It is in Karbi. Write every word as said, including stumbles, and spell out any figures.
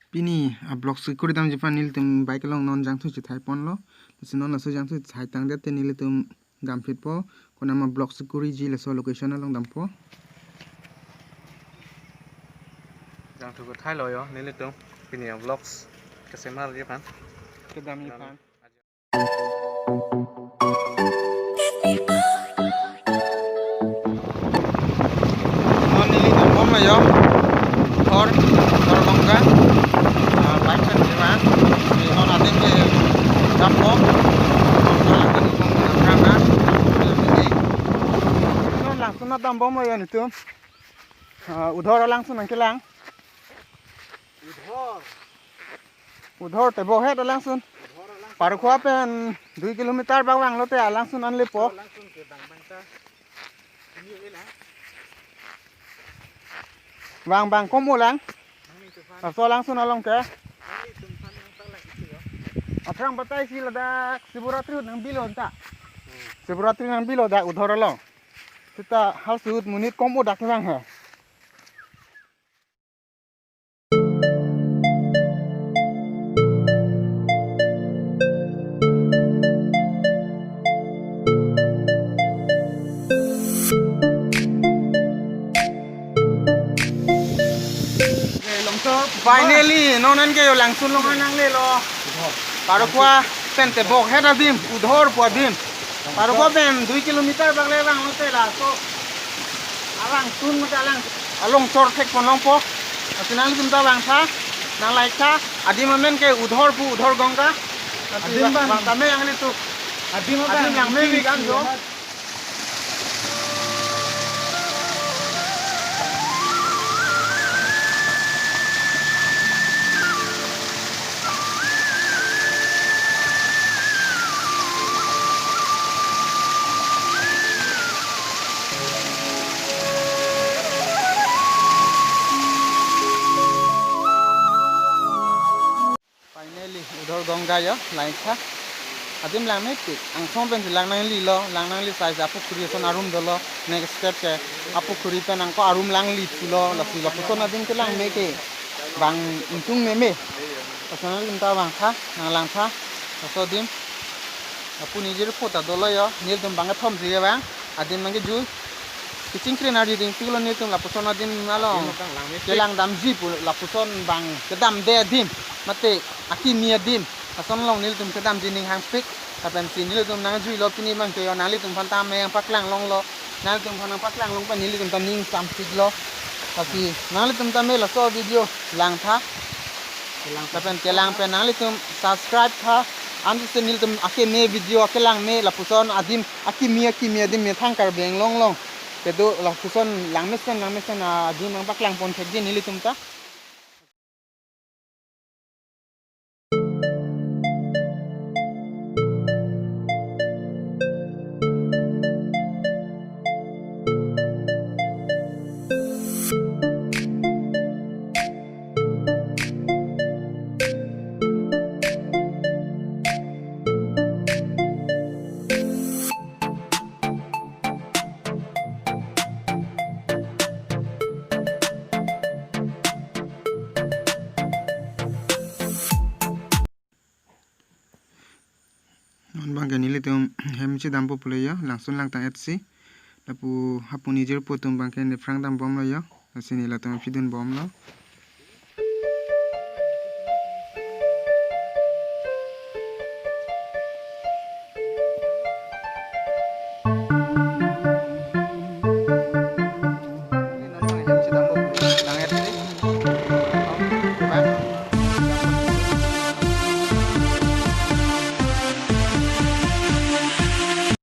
Pini a-vlog si kuri damji aphan nelitum bike along non jangthu chethai ponlo. Lasi non laso jangthu chethai tangdet te nelitum damphitpo. Konama vlog si kuriji laso location along dampo. Jangthu kethai lo yo nelitum. Pini a-vlogs kesemarji aphan. Kedamji aphan. Non nelitum bomlo yo. Thor, Thor Ganga. Ah, bike pen kevan. Di non adim kedampo. Non adim kedam rang na. Non langsun nangdambomlo yo nelitum. Ah, Udhor alangsun nangkelang. Udhor. Udhor Tebokhet alangsun. Udhor alangsun. Parokhowa pen dui kilometer bak vanglote alangsun anlepo. Alangsun ke bang bang ta. Ini ila. Bang bang komo lang. Nang ni tufan. Laso alangsun along ke. Nang ni tufan yang tak lagi itu ya. Aphrang batai si ladak Sivaratri nangbilo ta. Hmm. Sivaratri nangbilo dak Udhor along. Seta halaso ahut monit komo dak kevang he. Finally, non an ke yo langsun along nanglelo. Parokhowa pen Tebokhet adim, Udhor pu adim. Parokhowa pen dui kilometer bak le vanglote laso alangsun mate alang along chor thek pon longpo. Lasi nanglitum ta vangtha, nanglike tha. Adim amen ke Udhor pu, Udhor Ganga. Lasi adim vang, vang tame nanglitum. Adim adim abang lang me pi kan jo. Finally, Udhor Ganga yo, langtha. Adim langmepik, angsong pensi lang nanglelo, lang nangli sai apukhuri ason arum dolo, next step ke apukhuri pen angko arum langli pulo, lapu lapuson adim kelang me ke, bang ingtung meme. Lason adim ta vangtha, nanglangtha, laso adim. Lapu nijirpo ta dolo yo, nelitum bang kethom si kevang, adim nangkejui. Kachingkri nangji dingpiklo nelitum lapuson adim along. Adim abang langmepik. Kelang damji pu lapuson bang kedamde adim. Mate akimi adim. Lason along nelitum kedamji ning hangpik. Lapensi nelitum nangjuilo pini abang ke yo nanglitum aphan tame nangpaklang longlo. Nanglitum aphan nangpaklang long pen nelitum ta ning sampiklo. Lasi nanglitum tame laso video langtha. Lapen kelang pen nanglitum subscribe tha. Ansi nelitum akeme video akelang me lapuson adim akimi akimi adim methang Karbi Anglong along kedo lapuson langmesen langmesen adim nangpaklang pon thekji nelitum ta. Non abang ke nelitum hem chedampo pulo yo, langsun langtang-et si. Lapu hapu nijirpo atum abang ke nephrang dambomlo yo. Lasi nelitum aphi dunbomlo.